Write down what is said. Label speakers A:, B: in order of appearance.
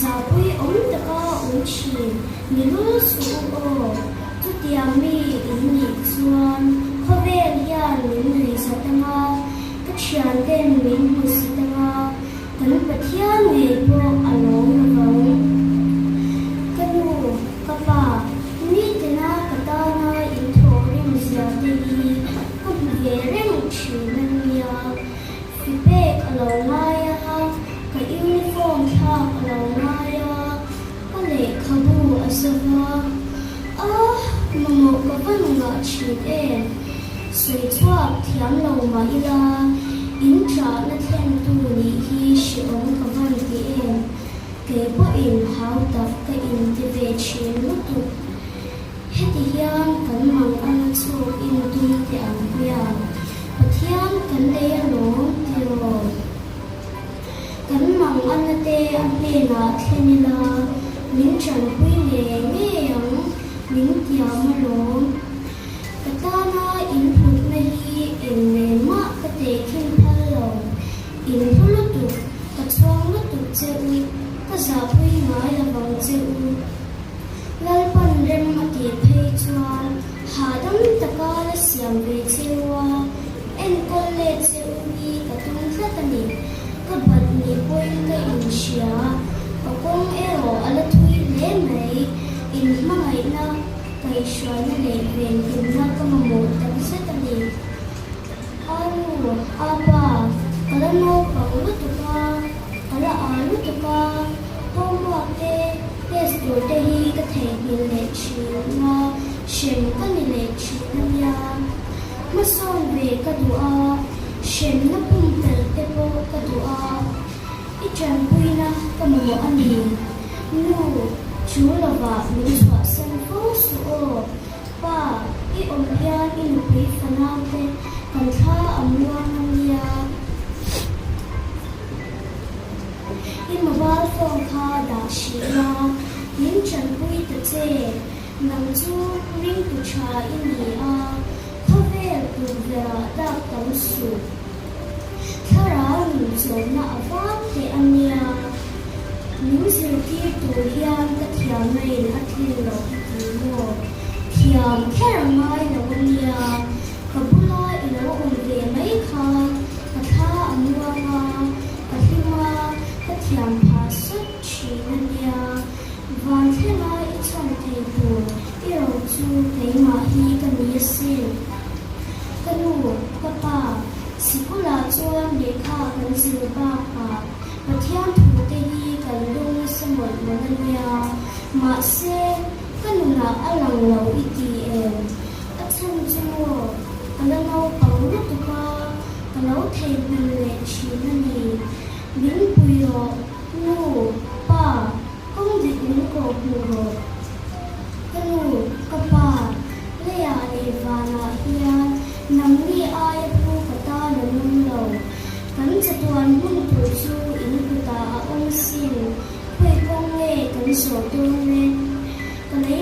A: Zahpui awm taka awm thin ni lul suh u aw. Chutiang mi in nih chuan khawvel hian min nuihzat anga, ka thianten min hmusit anga, kan Pathian ngei pawh a lawm lovang. Ka nu, ka pa, nitina ka tana in thawhrim zia te hi ka hmu ve reng thin a nia. Fipek a lo ngai a, ka uniform thlak a lo ngai a, ka lehkhabu a zo va. A, mamawh ka van ngah thin em? Sawi chhuak thiam lo mah ila, in ṭahna thlentu nih hi hrehawm ka van ti em? Kei pawhin hau tak ka inti ve thin lutuk. Heti hian kan mang ana chhuk in tum teh ang hmiang, Pathian kan nei alawm tiraw? Kan mang ana te a hnenah thlen ila, min tanpui ngei ngei ang, min tiam alawm. Ka tana in hlutna hi eng nen mah ka tehkhin phal lo, in hlu lutuk, ka chhuang lutuk che u, ka zahpui ngai lovang che u. Lalpan rem a tih phei chuan hahdam taka la siam ve cheu a, enkawl let che u hi ka tum tlat a ni. Ka bat ni pawhin ka inhria, ka kawng erawh a la thui hle mai. Inhmangaihna, kaihhruaina leh venhimna ka mamawh takzet a ni. A nu, a pa, ka la naupang lutuk a, ka la â lutuk a, homework te, test tur te hi ka theihnghilh leh thin a, hrem ka ni leh thin a nia. Hmasawn ve ka duh a, hremna pumpelh te pawh ka duh a, i tanpuina ka mamawh a ni. Nu, chu lovah min chhuahsan fo suh aw. Pa, i awm hian i nupui fanaute kan thla a muang a nia. I mobile phone kha dah hrih la, min tanpui ta che. Nang chu ringtu tha i ni a, khawvel tukverhah dak tam suh. Thlarau nun chawmna a vang teh a nia. Min zirtir tur hian ka thiamna in a tlin lo i ti maw? Thiam kher a ngai lo a nia. Ka bula i lo awm ve mai khan ka thla a muang a, ka hlim a, ka thiam phah sawt thin a nia. Van thlenga i chhawn thei tur i ro chu keimah hi ka ni asin. Ka nu, ka pa, sikulah chuan lehkha kan zir bakah Pathian thute hi kan lung nasa mawlh mawlh a nia. Mahse, ka nunah a lang lo i ti em? A chhan chu maw, ka la naupang lutuk a, ka lo theihnghilh leh thin a ni. Min pui rawh, nu, pa, kawng dik min kawh hmuh rawh. Ka nu, ka pa, leiah leh vanah hian nangni aia pu ka tan a nung lo. Kan chatuan hmun tur chu in kutah a awm sin, khawi kawng nge kan zawh dawn e? Ka lei.